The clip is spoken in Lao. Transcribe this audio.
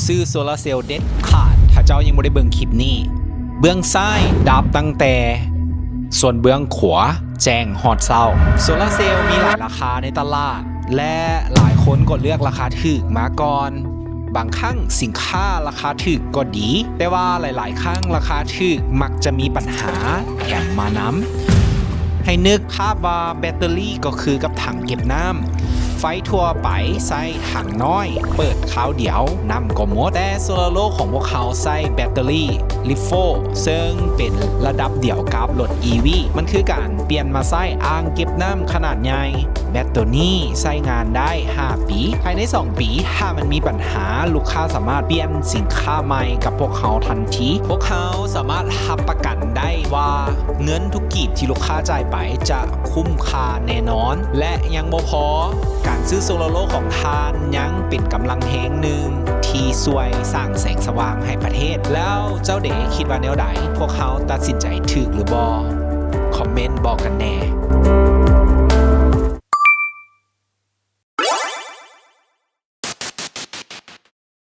ຊື້ໂຊລາເຊວເດັດຂາດ ຖ້າເຈົ້າຍັງບໍ່ໄດ້ເບິ່ງຄລິບນີ້. ເບື້ອງຊ້າຍດັບຕັ້ງແຕ່ ສ່ວນເບື້ອງຂວາແຈ້ງຮອດເຊົ້າ. ໂຊລາເຊວມີຫຼາຍລາຄາໃນຕະຫຼາດ ແລະ ຫຼາຍຄົນກໍເລືອກລາຄາຖືກມາກ່ອນ. ບາງຄັ້ງສິນຄ້າລາຄາຖືກກໍດີ, ແຕ່ວ່າຫຼາຍໆຄັ້ງລາຄາຖືກມັກຈະມີບັນຫາແຖມມານຳ. ໃຫ້ນຶກພາບວ່າແບັດເຕີຣີກໍຄືກັບຖັງເກັບນ້ຳ. ໄຟທົ່ວໄປໃຊ້ຖັງນ້ອຍ, ເປີດຄາວດຽວນ້ຳກໍໝົດ. ແຕ່ໂຊລາໂລຂອງພວກເຮົາໃຊ້ແບັດເຕີຣີລິຟໂຟ ເຊິ່ງເປັນລະດັບດຽວກັບລົດອີວີ. ມັນຄືການປ່ຽນມາໃຊ້ອ່າງເກັບນ້ຳຂະໜາດໃຫຍ່. ແບັດໂຕນີ້ໃຊ້ງານໄດ້ຫ້າປີ. ພາຍໃນສອງປີ, ຖ້າມັນມີບັນຫາ, ລູກຄ້າສາມາດປ່ຽນສິນຄ້າໃໝ່ກັບພວກເຮົາທັນທີ. ພວກເຮົາສາມາດຮັບປະກັນໄດ້ວ່າເງິນທຸກກີບທີ່ລູກຄ້າຈ່າຍໄປຈະຄຸ້ມຄ່າແນ່ນອນ. ແລະ ຍັງບໍ່ພໍ, ການຊື້ໂຊລາໂລຂອງທ່ານຍັງເປັນກຳລັງແຮງໜຶ່ງທີ່ຊ່ວຍສ້າງແສງສະຫວ່າງໃຫ້ປະເທດ. ແລ້ວເຈົ້າເດຄິດວ່າແນວໃດ? ພວກເຮົາຕັດສິນໃຈຖືກຫຼືບໍ່? ຄອມເມັນບອກກັນແດ່.